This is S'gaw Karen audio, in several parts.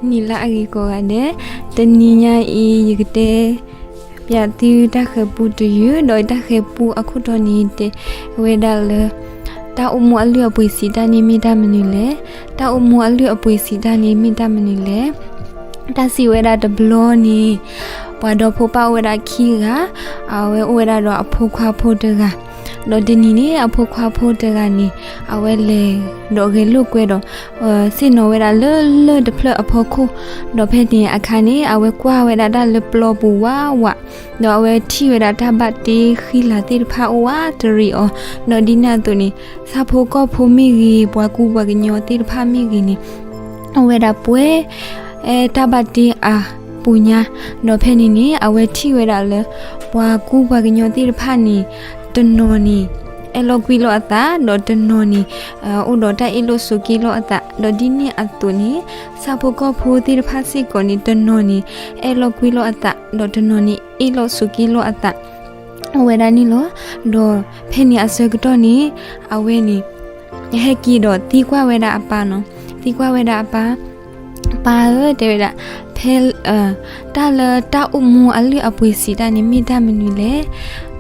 နံၤလၢအဂ့ၤကိးဂၤဒဲး, တနံၤညါအံၤ ယကတဲပျးသုတၢ်ဃဲၤပူတယုၢ်, ဒီးတၢ်ဃဲၤပူအခိၣ်တီန့ၣ် တဲဝဲဒၣ်လၢ တၢ်အိၣ်မူအလုၢ်အပှ့ၤစံးတၢ်န့ၣ်မ့ၢ်တၢ်မနုၤလဲၣ်. တၢ်အိၣ်မူအလုၢ်အပှ့ၤစံးတၢ်န့ၣ်မ့ၢ်တၢ်မနုၤလဲၣ်. တၢ်စံးဝဲဒၣ်တဘျီန့ၣ် ပှၤဒီဖိပၢ်အိၣ်ဝဲဒၣ်ခံဂၤ, အဝဲအိၣ်ဝဲဒၣ်ဒီးအဖိခွါဖိတဂၤ, ဒီးတနံၤန့ၣ် အဖိခွါဖိတဂၤန့ၣ် အဝဲလဲၤဒီးဂဲၤလိာ်ကွဲဒီး ဆ့ၣ်နီၤဝဲဒၣ်လၢလၢၢ်တဖျၢၣ်အဖီခိၣ်, ဒီးဖဲန့ၣ်အခါန့ၣ် အဝဲကွၢ်ဝဲဒၣ်တၢ်လၢပျီပူၤဝးဝး, ဒီးအဝဲထံၣ်ဝဲဒၣ်တၢ်ဘၣ်တ့ဃံလၤသ့ၣ်တဖၣ်အိၣ်ဝးတရံးအီၤ, ဒီးဒ်န့ၣ်အသိးန့ၣ် ဆၣ်ဖိကီၢ်ဖိမ့ၢ်ဂ့ၤ, ပှၤကူပှၤကညီသ့ၣ်တဖၣ်မ့ၢ်ဂ့ၤန့ၣ် အိၣ်ဝဲဒၣ်ပှဲၤ တၢ်ဘၣ်တ့အပူၤညါ, ဒီးဖဲန့ၣ်န့ၣ် အဝဲထံၣ်ဝဲဒၣ်လၢ ပှၤကူပှၤကညီသ့ၣ်တဖၣ်န့ၣ် တနီၤန့ၣ် အဲၣ်လိာ်ကွံလိာ်အသး, ဒီးတနီၤန့ၣ် အိၣ်ဒီးတၢ်အ့ၣ်လိာ်ဆိးက့လိာ်အသး, ဒီးဒ်န့ၣ်အသိးန့ၣ် ဆၣ်ဖိကီၢ်ဖိသ့ၣ်တဖၣ်စ့ၢ်ကီးန့ၣ် တနီၤန့ၣ် အဲၣ်လိာ်ကွံလိာ်အသး, ဒီးတနီၤန့ၣ် အ့ၣ်လိာ်ဆိးက့လိာ်အသး အိၣ်ဝဲဒၣ်န့ၣ်လီၤ. ဒီးဖဲန့ၣ်အဆၢကတီၢ်န့ၣ် အဝဲန့ၣ် ဟဲက့ၤဒီးသံကွၢ်ဝဲဒၣ်အပၢ်နီၤ, သံကွၢ်ဝဲဒၣ်အပၢ်, ပၢ်ဧၢ တဲဝဲဒၣ်, ဖဲ တၢ်လၢတၢ်အိၣ်မူအလုၢ်အပှ့ၤစံးတၢ်န့ၣ်မ့ၢ်တၢ်မနုၤလဲၣ်.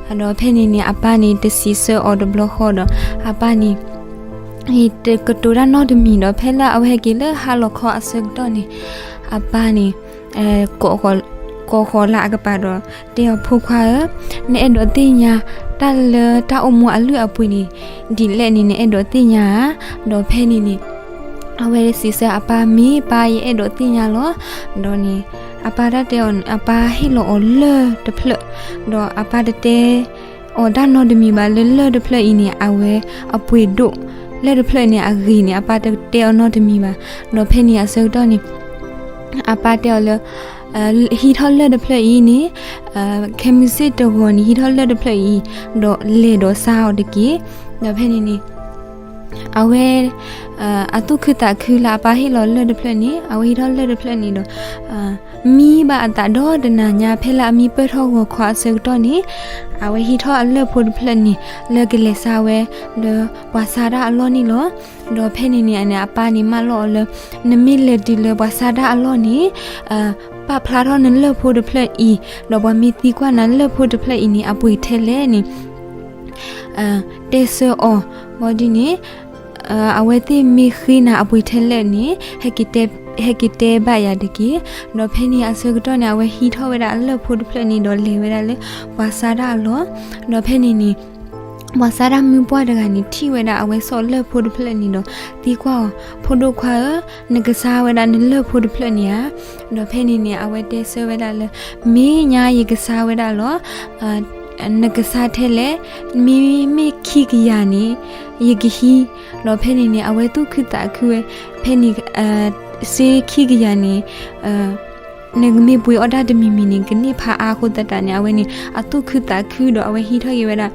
ဒီးဖဲန့ၣ်န့ၣ် အပၢ်န့ၣ်တစံးဆၢအီၤတဘျီဃီဒီး အပၢ်န့ၣ် တကတိၤတၢ်နီတမံၤဒီး ဖဲလၢအဝဲဟဲက့ၤလၢဟါလီၤခီအဆၢကတီၢ်န့ၣ် အပၢ်န့ၣ် ကိးဃီၤလၢအကပၤဒီး တဲအီၤ ဖိခွါဧၢ, နအဲၣ်ဒိးသ့ၣ်ညါ တၢ်လၢတၢ်အိၣ်မူအလုၢ်အပှ့ၤန့ၣ် ဒ်လဲၣ်န့ၣ် နအဲၣ်ဒိးသ့ၣ်ညါဧါ. ဒီးဖဲန့ၣ်န့ၣ် အဝဲစံးဆၢအပၢ် မ့ၢ်ပၢ် ယအဲၣ်ဒိးသ့ၣ်ညါလီၤ. ဒီးန့ၣ် အပၢ်တၢ်တဲအီၤန့ၣ် အပၢ်ဟ့ၣ်လီၤအီၤလၢၢ်တဖျၢၣ်, ဒီးအပၢ်တတဲအီၤတၢ်နီတမံၤဘၣ်လၢလၢၢ်တဖျၢၣ်အံၤန့ၣ် အဝဲအပှ့ၤဒိၣ်, လၢၢ်တဖျၢၣ်န့ၣ် အဂ့ၤန့ၣ် အပၢ်တတဲအီၤနီတမံၤဘၣ်. ဒီးဖဲန့ၣ်အဆၢကတီၢ်န့ၣ် အပၢ်တဲအီၤလၢ ဟံးထီၣ်လၢၢ်တဖျၢၣ်အံၤန့ၣ် ခဲမုၢ်ဆ့ၣ်တဂီၤန့ၣ် ဟံးထီၣ်လၢၢ်တဖျၢၣ်အံၤ ဒီးလဲၤဒီးဆါအီၤတက့ၢ်. ဒီးဖဲန့ၣ်န့ၣ် အဝဲ အသူၣ်ခုသးခုလၢအပၢ်ဟ့ၣ်လီၤလၢၢ်တဖျၢၣ်န့ၣ် အဝဲဟံးထီၣ်လၢၢ်တဖျၢၣ်န့ၣ်ဒီး မံဘၣ်အသးဒီတနၤညါ ဖဲလၢအမံပၢၢ်ထီၣ်ဂီၤခီအဆၢကတီၢ်န့ၣ် အဝဲဟံးထီၣ်အလၢၢ်ဖိတဖျၢၣ်န့ၣ် လၢကလဲၤဆါဝဲလၢပှၤဆါတၢ်အလီၢ်န့ၣ်လီၤ. ဒီးဖဲန့ၣ်န့ၣ် အန့ၣ် အပၢ်န့ၣ်မၢလီၤအီၤလၢ နမ့ၢ်လဲၤတုၤလၢပှၤဆါတၢ်အလီၢ်န့ၣ် ပာ်ဖျါထီၣ်နလၢၢ်ဖိတဖျၢၣ်အံၤ, ဒီးပှၤမ့ၢ်သံကွၢ်နၤလၢၢ်ဖိတဖျၢၣ်အံၤန့ၣ် အပှ့ၤထဲလဲၣ်န့ၣ် တဲဆၢအီၤ, ဘၣ်ဒ်န့ၣ် အဝဲသ့ၣ်မ့ၢ်ဃ့နၤအပှ့ၤထဲလဲၣ်န့ၣ် ဟဲက့ၤတဲဘၣ်ယၤတက့ၢ်. ဒီးဖဲန့ၣ်အဆၢကတီၢ်န့ၣ် အဝဲဟံးထီၣ်ဝဲဒၣ်အလၢၢ်ဖိတဖျၢၣ်န့ၣ် ဒီးလဲၤဝဲဒၣ်လၢပှၤဆါတၢ်အလီၢ်. ဒီးဖဲန့ၣ်န့ၣ် ပှၤဆါတၢ်မုၢ်ပှၢ်တဂၤန့ၣ် ထံၣ်ဝဲဒၣ်အဝဲစိာ်လၢၢ်ဖိတဖျၢၣ်န့ၣ်ဒီး သံကွၢ်အီၤ, ဖိဒိၣ်ခွါဧၢ, နကဆါဝဲဒၣ်နလၢၢ်ဖိတဖျၢၣ်န့ၣ်ဧါ. ဒီးဖဲန့ၣ်န့ၣ် အဝဲတဲဆၢဝဲဒၣ်လၢ မ့ၢ်ညါယကဆါဝဲဒၣ်လီၤ. နကဆါထဲလဲၣ်, မ့မ့ၢ်ခံကယၤန့ၣ် ယကဟံး. ဒီးဖဲန့ၣ်န့ၣ် အဝဲသူၣ်ခုသးခုဝဲ, ဖဲန့ၣ် စ့ခံကယၤန့ၣ် နကမ့ၢ်ပှ့ၤအီၣ်တၢ်တမံၤမံၤန့ၣ် ကန့ၢ်ဖးအါအဃိသတးန့ၣ် အဝဲန့ၣ် အသူၣ်ခုသးခုဒီး အဝဲဟံးထီၣ်က့ၤဝဲဒၣ်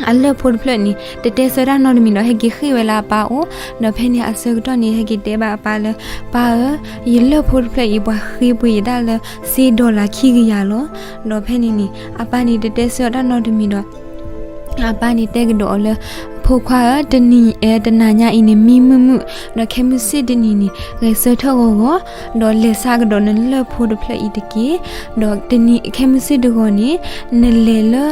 အလၢၢ်ဖိတဖျၢၣ်န့ၣ် တတဲဆၢတၢ်နီတမံၤဒီး ဟဲက့ၤဃ့ၢ်ဝဲလၢအပၢ်အိၣ်. ဒီးဖဲန့ၣ်အဆၢကတီၢ်န့ၣ် ဟဲက့ၤတဲဘၣ်အပၢ်လၢ ပၢ်ဧၢ, ယလၢၢ်ဖိတဖျၢၣ်အံၤ ပှၤဃ့ပှ့ၤယတၢ်လၢ စ့ဒီလၤခံကယၤလီၤ. ဒီးဖဲန့ၣ်န့ၣ် အပၢ်န့ၣ်တတဲဆၢအီၤတၢ်နီတမံၤဒီး အပၢ်န့ၣ်တဲကဒီးအီၤလၢ ဖိခွါဧၢ, တနံၤ တနၤညါအံၤန့ၣ် မံမုာ်မုာ်, ဒီးခဲမုၢ်ဆ့ၣ်တနံၤန့ၣ် ဂဲၤဆၢထၢၣ်ဂီၤဂီၤ, ဒီးလဲၤဆါကဒီးနလၢၢ်ဖိတဖျၢၣ်အံၤတက့ၢ်. ဒီးခဲမုၢ်ဆ့ၣ်တဂီၤန့ၣ် နလဲၤလၢ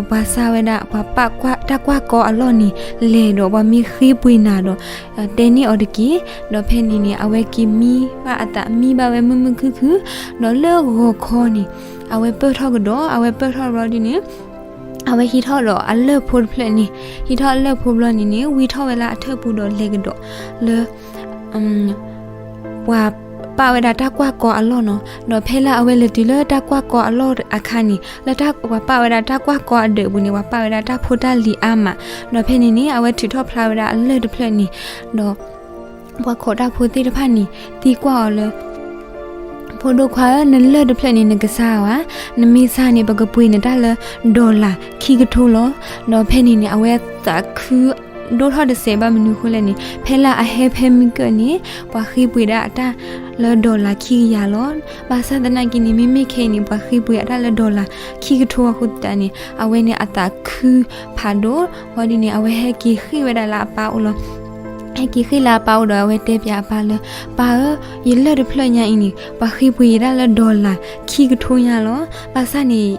ပှၤဆါဝဲဒၣ် ပှၤပာ်တၢ်ကွၢ်ကီအလီၢ်န့ၣ် လဲၤဒီးပှၤမ့ၢ်ဃ့ပှ့ၤနၤဒီး တဲန့ၢ်အီၤတက့ၢ်. ဒီးဖဲန့ၣ်န့ၣ် အဝဲက့ၤမံဘၣ်အသး မံဘၣ်ဝဲမုာ်မုာ်ခုၣ်ခုၣ်, ဒီးလၢဂီၤခီန့ၣ် အဝဲပၢၢ်ထီၣ်ကဒီး အဝဲပၢၢ်ထီၣ်ဘျီဒ်န့ၣ် အဝဲဟံးထီၣ်ဒီးအလၢၢ်ဖိတဖျၢၣ်န့ၣ်, ဟံးထီၣ်အလၢၢ်ဖိဘျီန့ၣ်န့ၣ် ဝံထီၣ်ဝဲလၢအထၢၣ်ပူၤဒီးလဲၤကဒီးလၢ ပှၤပာ်ဝဲဒၣ်တၢ်ကွၢ်ကီအလီၢ်နီၤ. ဒီးဖဲလၢအဝဲလဲၤတုၤလၢတၢ်ကွၢ်ကီအလီၢ်အခါန့ၣ် လၢပှၤပာ်ဝဲဒၣ်တၢ်ကွၢ်ကီအဒၢးပူၤန့ၣ် ပှၤပာ်ဝဲဒၣ်တၢ်ဖိတၢ်လံၤအါမး. ဒီးဖဲန့ၣ်န့ၣ် အဝဲထုးထီၣ်ဖျါဝဲဒၣ်အလၢၢ်တဖျၢၣ်န့ၣ်, ဒီး ပှၤခိးတၢ်ဖိသ့ၣ်တဖၣ်န့ၣ် သံကွၢ်အီၤလၢ ဖိဒိၣ်ခွါဧၢ, နလၢၢ်တဖျၢၣ်န့ၣ် နကဆါဧါ. နမ့ၢ်ဆါန့ၣ် ပကပှ့ၤနတၢ်လၢ dollar ခံကထိလီၤ. ဒီးဖဲန့ၣ်န့ၣ် အဝဲသးခုဒိၣ်ထီၣ်တစဲးဘၣ်. မနုၤအဃိလဲၣ်န့ၣ် ဖဲလၢအဟဲဖဲမုၢ်ကၢၢ်န့ၣ် ပှၤဃ့ပှ့ၤဒၣ်အတၢ်လၢ dollar ခံကယၤလီၤ. ဘၣ်ဆၣ်သနာ်က့န့ၣ် မ့မ့ၢ်ခဲအံၤန့ၣ် ပှၤဃ့ပှ့ၤအတၢ်လၢ dollar ခံကထိအဃိသတးန့ၣ် အဝဲန့ၣ်အသးခုဖးဒိၣ်. ဘၣ်ဒ်န့ၣ် အဝဲဟဲက့ၤဃ့ၢ်ဝဲဒၣ်လၢအပၢ်အိၣ်လီၤ. ဟဲက့ၤဃ့လၢအပၢ်အိၣ်ဒီး အဝဲတဲပၠးအပၢ်လၢ ပၢ်ဧၢ, ယလၢၢ်တဖျၢၣ်ညါအံၤန့ၣ် ပှၤဃ့ပှ့ၤယဒၣ်လၢ dollar ခံကထိညါလီၤ. ဘၣ်ဆၣ်န့ၣ်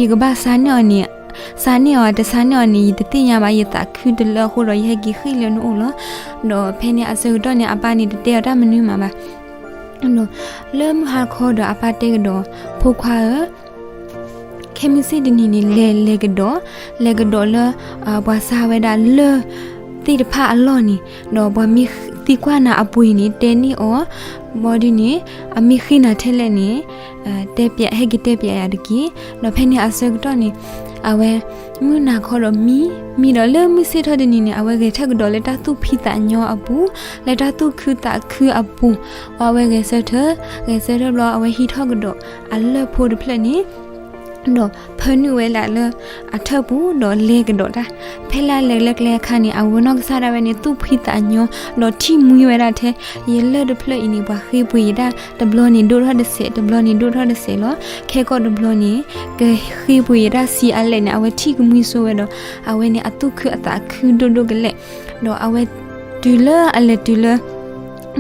ယကဘၣ်ဆါန့ၢ်အီၤန့ၣ်, ဆါန့ၢ်အီၤတဆါန့ၢ်အီၤန့ၣ် ယတသ့ၣ်ညါဘၣ်, ယသးခုတလၢအဃိဒီး ယဟဲက့ၤဃ့လၢနအိၣ်လီၤ. ဒီးဖဲန့ၣ်အဆၢကတီၢ်န့ၣ် အပၢ်န့ၣ်တတဲအီၤတၢ်မနုၤမးဘၣ်. လၢမုၢ်ဟါခီဒီး အပၢ်တဲကဒီး, ဖိခွါဧၢ, ခဲမုၢ်ဆ့ၣ်တနံၤန့ၣ် လဲၤလဲၤကဒီး, လဲၤကဒီးလၢ ပှၤဆါဝဲဒၣ်လၢၢ်သ့ၣ်တဖၣ်အလီၢ်န့ၣ်, ဒီးပှၤမ့ၢ်သံကွၢ်နၤအပှ့ၤန့ၣ် တဲန့ၢ်အီၤ, ဘီဒ်န့ၣ် အမ့ၢ်ဃ့နၤထဲလဲၣ်န့ၣ် တဲပၠး, ဟဲက့ၤတဲပၠးယၤတက့ၢ်. ဒီးဖဲန့ၣ်အဆၢကတီၢ်န့ၣ် အဝဲ မုၢ်နၤခီဒီးမံ, မံဒီးလၢမုၢ်ဆ့ၣ်ထီၣ်တနံၤန့ၣ် အဝဲဂဲၤထၢၣ်ကဒီးလၢတၢ်သူၣ်ဖှံသးညီအပူၤ, လၢတၢ်သူၣ်ခုသးခုအပူၤ, အဝဲဂဲၤဆၢထၢၣ်, ဂဲၤဆၢထၢၣ်ဘျီ အဝဲဟံးထီၣ်ကဒီးအလၢၢ်ဖိတဖျၢၣ်န့ၣ် ဒီးဖၢနုာ်ဝဲဒၣ်လၢအထၢၣ်ပူၤ ဒီးလဲၤကဒီးတၢ်. ဖဲလၢအလဲၤလၢကျဲအခါန့ၣ် အဝဲနီၢ်ကစၢ်ဒၣ်ဝဲန့ၣ် သူၣ်ဖှံသးညီ, ဒီးထံၣ်မှံဝဲဒၣ်ထဲ, ယလၢၢ်တဖျၢၣ်အံၤန့ၣ် ပှၤဃ့ပှ့ၤယဒၣ်တဘျီန့ၣ် ဒိၣ်ထီၣ်တစဲး, တဘျီန့ၣ်ဒိၣ်ထီၣ်တစဲးလီၤ. ခဲကီၢ်တဘျီန့ၣ် ကဃ့ပှ့ၤယဒၣ်ဆံးအါလဲၣ်န့ၣ် အဝဲထံၣ်ကမှံစိဝဲဒီး အဝဲန့ၣ်အသူၣ်ခုအသးခုဒိၣ်ဒိၣ်ကလဲာ်, ဒီးအဝဲတုၤလၢအလဲၤတုၤလၢ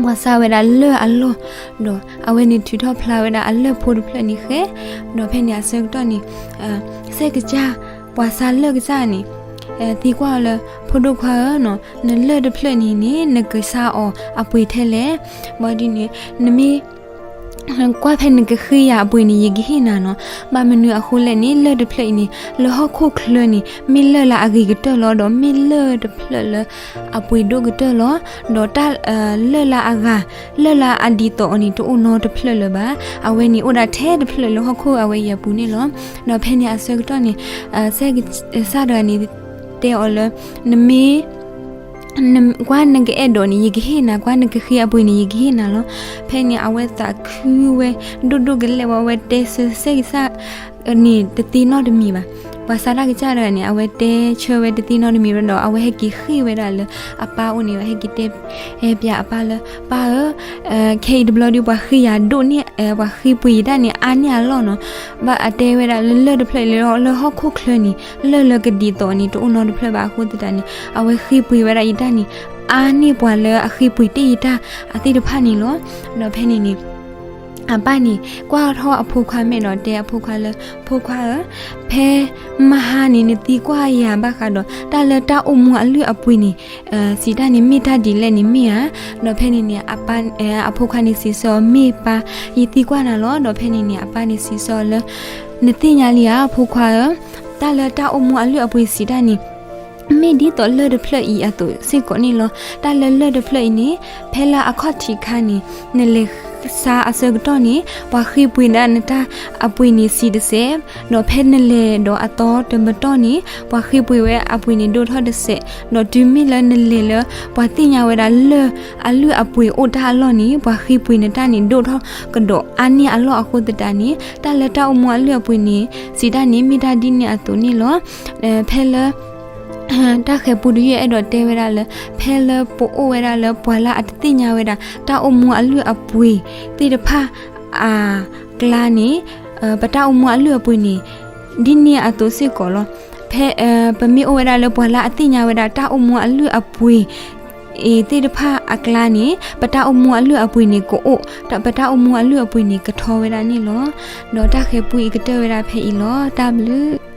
ပှၤဆါဝဲဒၣ်လၢၢ်အလီၢ်, ဒီးအဝဲန့ၣ်ထုးထီၣ်ဖျါဝဲဒၣ်အလၢၢ်ဖိတဖျၢၣ်န့ၣ်ဃဲ, ဒီးဖဲန့ၣ်အဆၢကတီၢ်န့ၣ် စဲးကစၢ်, ပှၤဆါလၢၢ်ကစၢ်န့ၣ် သံကွၢ်အီၤလၢ ဖိဒိၣ်ခွါဧၢ, နလၢၢ်တဖျၢၣ်န့ၣ်န့ၣ် နကဆါအီၤအပှ့ၤထဲလဲၣ်. ဘၣ်ဒ်န့ၣ် နမ့ၢ် ကွၢ်ဖဲနကဃ့ယၤအပှ့ၤန့ၣ် ယကဟ့ၣ်နၤနီၤ. ဘၣ်မနုၤအဃိလဲၣ်န့ၣ် လၢၢ်တဖျၢၣ်အံၤန့ၣ် လၢဟီၣ်ခိၣ်ချၢန့ၣ် မ့ၢ်လၢၢ်လၢအဂ့ၤကတၢၢ်လီၤ, ဒီးမ့ၢ်လၢၢ်တဖျၢၣ်လၢအပှ့ၤဒိၣ်ကတၢၢ်လီၤ. ဒီးတၢ်လၢၢ်လၢအဂၤ, လၢၢ်လၢအဒ်သိးအီၤန့ၣ် တအိၣ်နီတဖျၢၣ်လၢၤဘၣ်. အဝဲန့ၣ်အိၣ်ဒၣ်ထဲတဖျၢၣ်လၢဟီၣ်ခိၣ်အဝဲအံၤအပူၤန့ၣ်လီၤ. ဒီးဖဲန့ၣ်အဆၢကတီၢ်န့ၣ် စဲးကစၢ်တဂၤန့ၣ် တဲအီၤလၢ နမ့ၢ် ကွၢ်နကအဲၣ်ဒိးန့ၣ် ယကဟ့ၣ်နၤ, ကွၢ်နကဃ့အပှ့ၤန့ၣ် ယကဟ့ၣ်နၤလီၤ. ဖဲန့ၣ် အဝဲသးခုဝဲဒိၣ်ဒိၣ်ကလဲာ်ဝဲ, အဝဲတဲဆၢစဲးကစၢ်န့ၣ်တသ့နီတမံၤဘၣ်. ပှၤဆါတၢ်ကစၢ်တဂၤန့ၣ် အဝဲတဲဆၢဝဲတသ့နီတမံၤဘၣ်ဒီး အဝဲဟဲက့ၤဃ့ၢ်ဝဲဒၣ်လၢအပၢ်အိၣ်န့ၣ် ဟဲက့ၤတဲပၠးအပၢ်လၢ ပၢ်ဧၢ, ခဲအံၤတဘျီဒီး ပှၤဃ့ယၤဒိၣ်န့ၢ်, ပှၤဃ့ပှ့ၤယတၢ်န့ၣ် အါန့ၢ်အလီၢ်နီၤ. ဘၣ်အတဲဝဲဒၣ်လၢလၢၢ်တဖျၢၣ်အံၤလၢဟီၣ်ခိၣ်ချၢန့ၣ် လၢၢ်လၢကဒ်သိးန့ၣ် တအိၣ်နီတဖျၢၣ်ဘၣ်အဃိသတးန့ၣ် အဝဲဃ့ပှ့ၤဝဲဒၣ်ယတၢ်န့ၣ် အါန့ၢ်ပှၤလၢအဃ့ပှ့ၤတ့ၢ်ယတၢ်အသ့ၣ်တဖၣ်န့ၣ်လီၤ. ဒီးဖဲန့ၣ်န့ၣ် အပၢ်န့ၣ် ကွၢ်ထီၣ်အဖိခွါမဲာ်ဒီးတဲအဖိခွါလၢ ဖိခွါဧၢ, ဖဲမဟါန့ၣ် နသံကွၢ်ယၤဘၣ်ဃးဒီး တၢ်လၢတၢ်အိၣ်မူအလုၢ်အပှ့ၤန့ၣ် စံးတၢ်န့ၣ် မ့ၢ်တၢ်ဒ်လဲၣ်န့ၣ်မ့ၢ်ဧါ. ဒီးဖဲန့ၣ်န့ၣ် အပၢ်, အဖိခွါန့ၣ်စံးဆၢအီၤ မ့ၢ်ပၢ်, ယသံကွၢ်နၤလီၤ. ဒီးဖဲန့ၣ်န့ၣ် အပၢ်န့ၣ်စံးဆၢအီၤလၢ နသ့ၣ်ညါလံဧါ အဖိခွါဧၢ, တၢ်လၢတၢ်အိၣ်မူအလုၢ်အပှ့ၤစံးတၢ်န့ၣ် မ့ၢ်ဒ်သိးလၢၢ်တဖျၢၣ်အံၤအသိးစ့ၢ်ကီးန့ၣ်လီၤ. တၢ်လၢလၢၢ်တဖျၢၣ်အံၤန့ၣ် ဖဲလၢအခီၣ်ထံးခါန့ၣ် နလဲၤဆါအဆၢကတီၢ်န့ၣ် ပှၤဃ့ပှ့ၤဒၣ်နတၢ်အပှ့ၤန့ၣ်စံးတစဲး, ဒီးဖဲနလဲၤဒီးအသီတမတီၢ်န့ၣ် ပှၤဃ့ပှ့ၤဝဲအပှ့ၤန့ၣ်ဒိၣ်ထီၣ်တစဲး, ဒီးတုၤမ့ၢ်လၢနလဲၤလၢ ပှၤသ့ၣ်ညါဝဲဒၣ်လၢၢ်အလုၢ်အပှ့ၤအိၣ်တၢ်အလီၢ်န့ၣ် ပှၤဃ့ပှ့ၤနတၢ်န့ၣ်ဒိၣ်ထီၣ်ကဒီးအါန့ၢ်အလီၢ်အဃိသတးန့ၣ် တၢ်လၢတၢ်အိၣ်မူအလုၢ်အပှ့ၤန့ၣ် စံးတၢ်န့ၣ် မ့ၢ်တၢ်ဒ်န့ၣ်အသိးန့ၣ်လီၤ. ဖဲလၢ တၢ်ဃဲၤပူတယုၢ်အဲၣ်ဒိးတဲဝဲဒၣ်လၢ ဖဲလၢပအိၣ်ဝဲဒၣ်လၢပှၤလၢအတသ့ၣ်ညါဝဲဒၣ် တၢ်အိၣ်မူအလုၢ်အပှ့ၤသ့ၣ်တဖၣ်အကျါန့ၣ် ပတၢ်အိၣ်မူအလုၢ်အပှ့ၤန့ၣ် ဒ်န့ၣ်အသိးစ့ၢ်ကီးလီၤ. ဖဲပမ့ၢ်အိၣ်ဝဲဒၣ်လၢပှၤလၢအသ့ၣ်ညါဝဲဒၣ် တၢ်အိၣ်မူအလုၢ်အပှ့ၤ အံၤသ့ၣ်တဖၣ်အကျါန့ၣ် ပတၢ်အိၣ်မူအလုၢ်အပှ့ၤန့ၣ်ကအိၣ်, ပတၢ်အိၣ်မူအလုၢ်အပှ့ၤန့ၣ်ကထီဝဲဒၣ်န့ၣ်လီၤ. ဒီးတၢ်ဃဲၤပူအံၤကတၢၢ်ဝဲဒၣ်ဖဲအံၤလီၤ. တၢ်ဘျုး